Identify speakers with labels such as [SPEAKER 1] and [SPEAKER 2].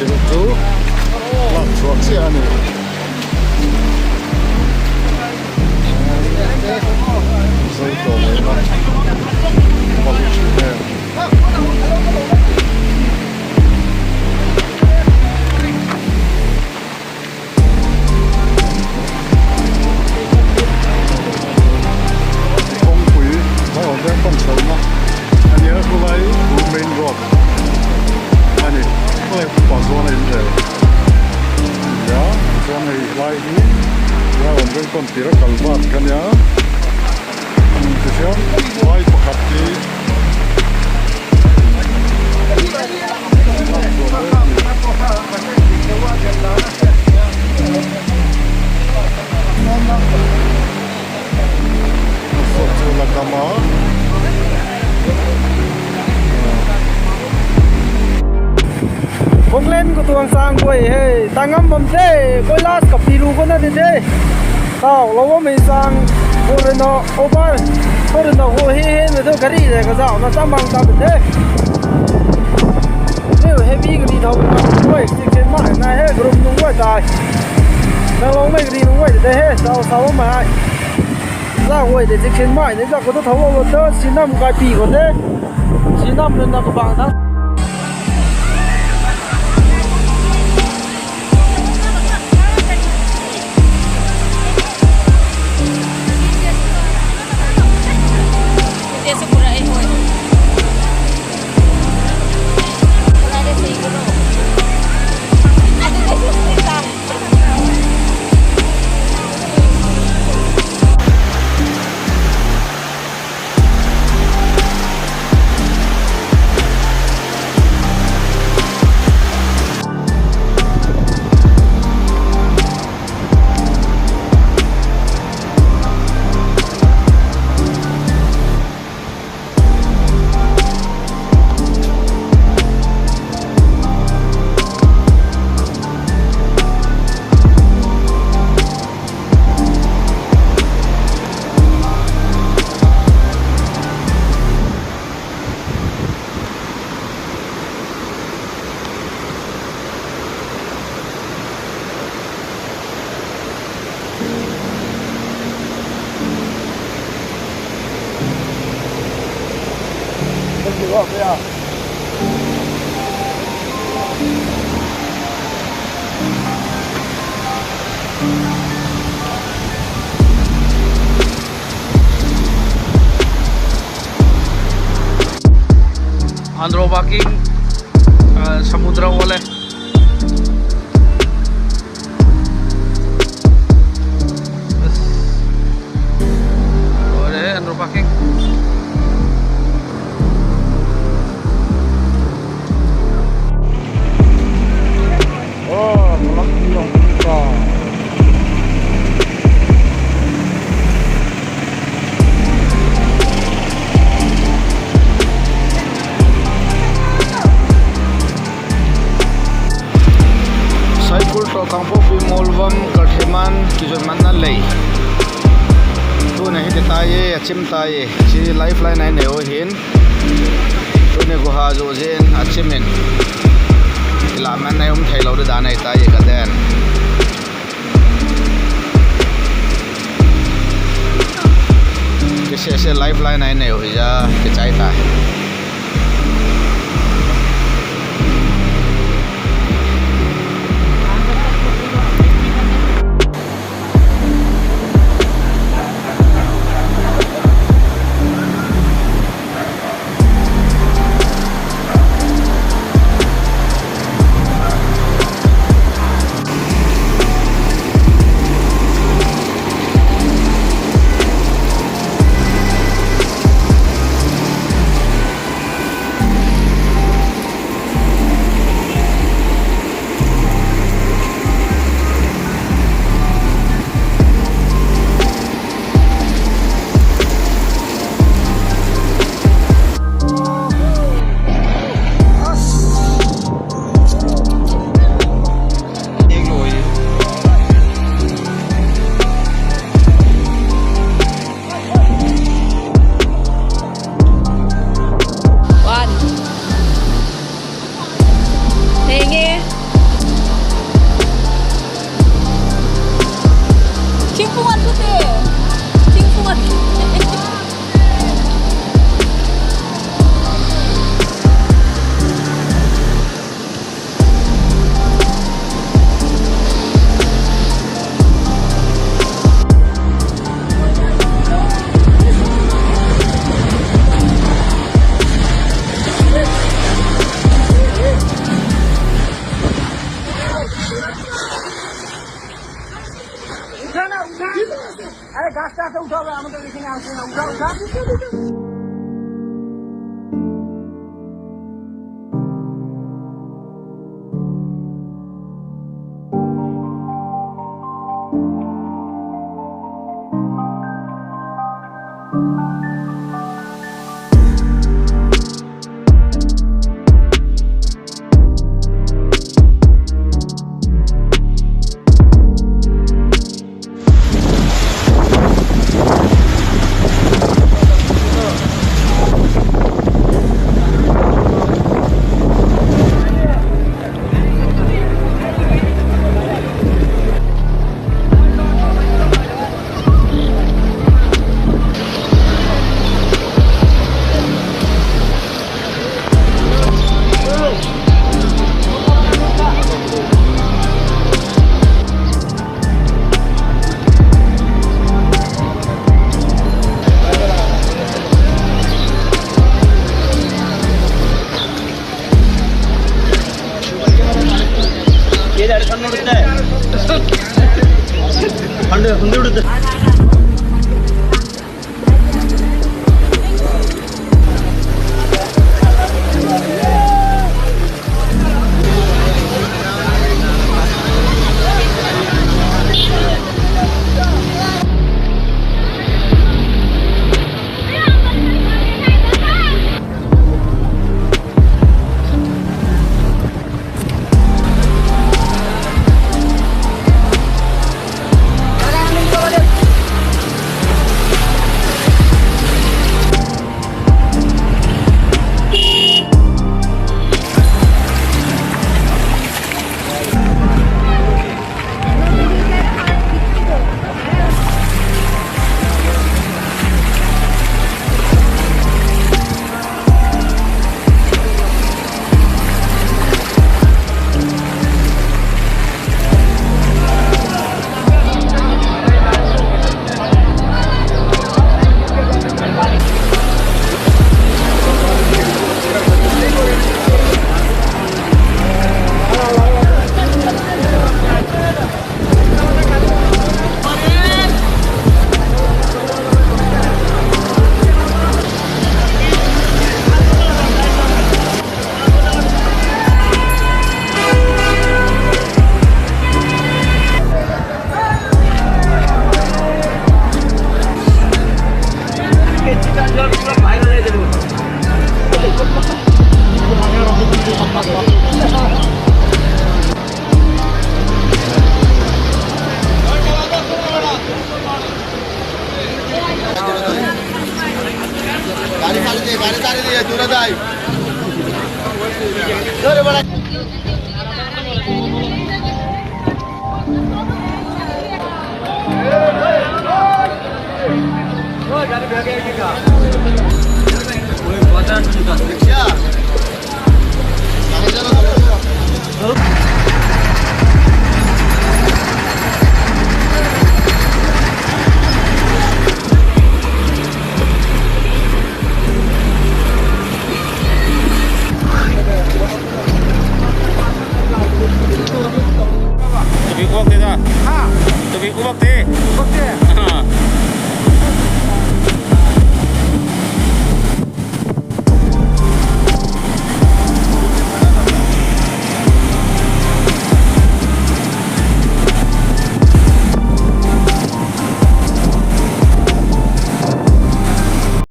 [SPEAKER 1] thil chu lak chhuah chiah a ni. Mizo tlawmngaihna a hlu thin em. Kawngpui hmai awm veng pan chhohna a ni a, khulai chu main road a ni khulai pah chuan a inrel a ni a chuan hei helai hi helai awm veng pan tir a kal vat kha nia tihian vai pakhat hi lak chhuah mek a ni.
[SPEAKER 2] Kawnglen ko tuang sang kuai hei tangam bam te koilas ka piru ko na te tao lo mi sang ko no over ko no ho he he me to gari le ka zao na chamang ta te nếu heavy cái đi thâu quay trên mạng này hết group nung quay tài đang long mấy cái đi nung quay thế hết sao sao mà ai ra quay để trên mạng đấy ra có tôi thấu vào tớ xin năm cái pì của thế xin năm lên là cái bằng đó.
[SPEAKER 3] Andro walking samudra wale. Andro walking.
[SPEAKER 1] Oh,
[SPEAKER 3] Saikul to kangpawh mawlvam kaltheman tizawn man a lei tuna hi ti tai e a chim tai e chi lifeline a inei awh hin tuni guha zawh zen a chimin lah man a awm thei lo te dan a tai e ka den. Ke se se lifeline a inei awh hi a ti chai tai.